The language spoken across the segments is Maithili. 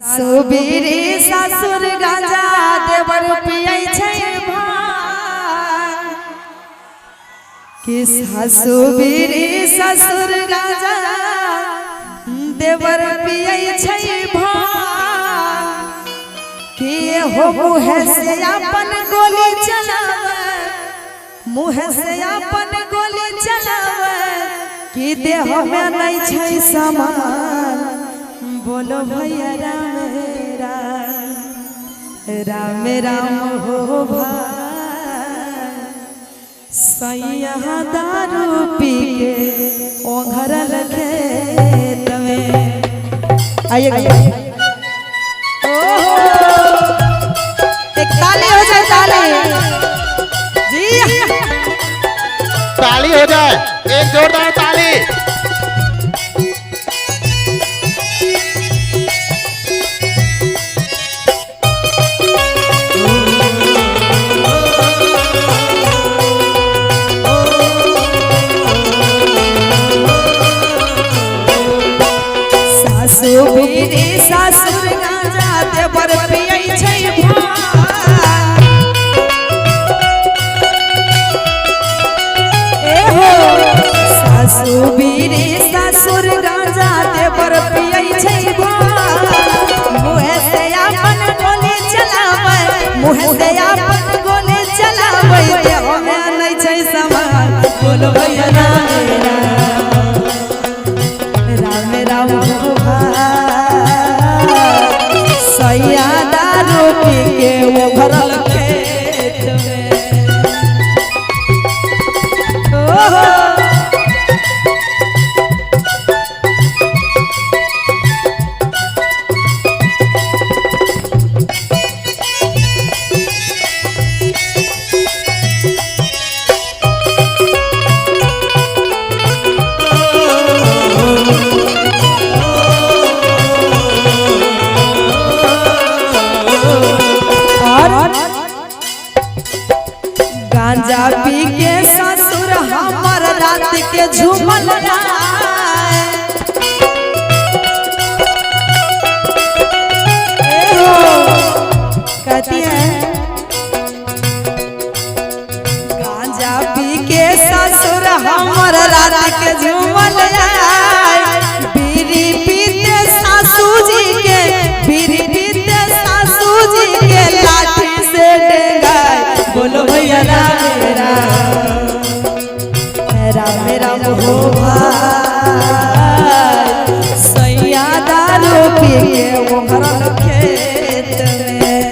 सुबीरी ससुर गांजा देवर पियै छै भांग कि सासु बीरी ससुर गांजा देवर पियै छै भांग कि हो मुँह से अपन गोली चलावे, मुँह से अपन गोली चलावे कि देह में नहीं छै सामान। बोलो भैया राम राम राम राम हो भाई, सैया दारू पी के ओघरल खेत में। आइए ओहो, एक ताली हो जाए, ताली जी, ताली हो जाए, एक जोरदार ताली। सासु बीरी ससुर गांजा देवर पियै छै भांग। ए हो सासु बीरी ससुर गांजा देवर पियै छै भांग। मुँह से अपन गोली चलाबै, मुँह से अपन गोली चलाबै, देह में नहि छै सामान। बोलो भैया राम राम राम हो भाई, सैया दारू पी के वो भरल खेत में। ओहो और गांजा पी के ससुर हमर रात के झूमल जाए। ए हो, कहती है गांजा पी के ससुर हमर रात के झूमल जाए। बीड़ी पीते सासू जी के, बीड़ी पीते सासू जी के लाठी से डेंगाए। बोलो भैया राम राम राम राम हो भाई, सैया दारू पी के वो भरल खेत में।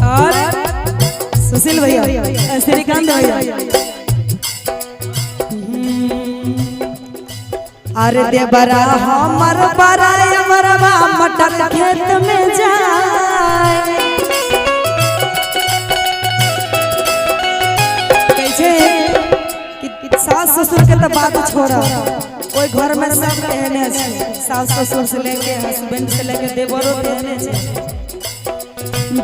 और सुशील भैया, श्रीकांत भैया, अरे देवरा हमर बराय मरवा मटर खेत में जाए। कैसे कि सास ससुर के तो बात छोड़ा, ओई घर में सब एहने छै, सास ससुर से लेके हस्बैंड से लेके देवरो एहने छै।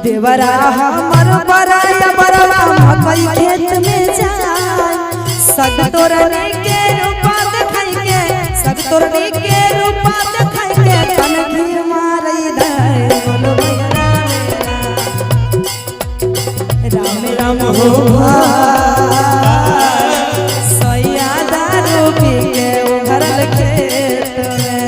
देवरा हमर बराय बरवा मकई खेत में जाए। सग तोरनी के रूपा देखाई के, सग तोरनी के रूपा देखाई के कनखी मारै दाय। बोलो भैया राम राम राम हो भाई, सैया दारू पी के उभरल खेत में।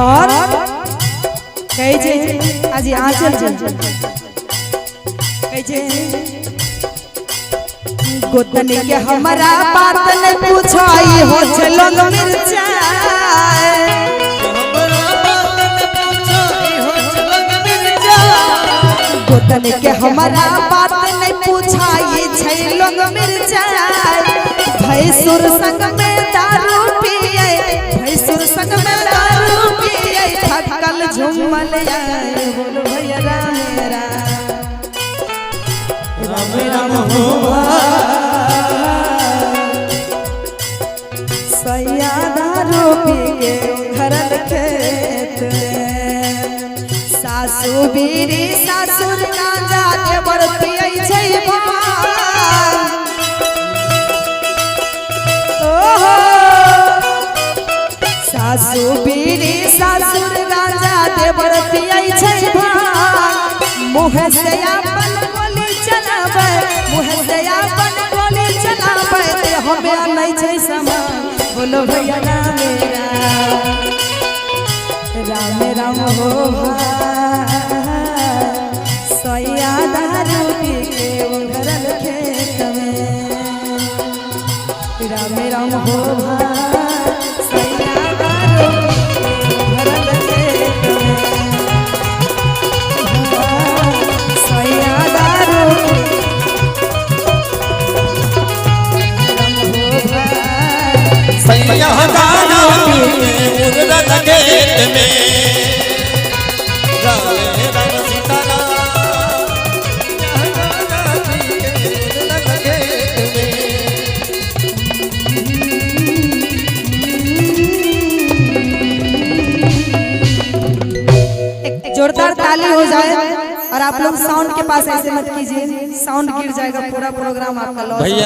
और कहै छै आज आंचल छै, कहै छै गोतनी के हमरा बात नहीं पूछाई हो छै लंग मिर्चाई। तनिके हमारा बात नहीं पूछाई छै लोग मिर्चाई। भैंसुर संग में दारू पिए, भैंसुर संग में दारू पिए, थकल झुमल आए। बोलो भैया राम राम राम राम हो सैया दारू पी के घरल खेत में। सासु बीरी सासुर गांजा देवर पियै छै भांग। ओहो सासु बीरी सासुर गांजा देवर पियै छै भांग। मुँह से अपन गोली चलाबै, मुँह से अपन गोली चलाबै, देह में नै छै समान। बोलो भैया राम राम राम राम हो भाई। सैया दारू पी के उघरल खेत में। राम राम हो भाई। सैया दारू पी के उघरल खेत में। सैया दारू राम हो भाई। सैया दारू पी के उड़ल खेत में। राम राम सीता राम, सैया दारू पी के उड़ल खेत में। एक जोरदार ताली हो जाए और आप लोग साउंड के पास ऐसे मत कीजिए, साउंड गिर जाएगा, पूरा प्रोग्राम आपका लॉस। भैया।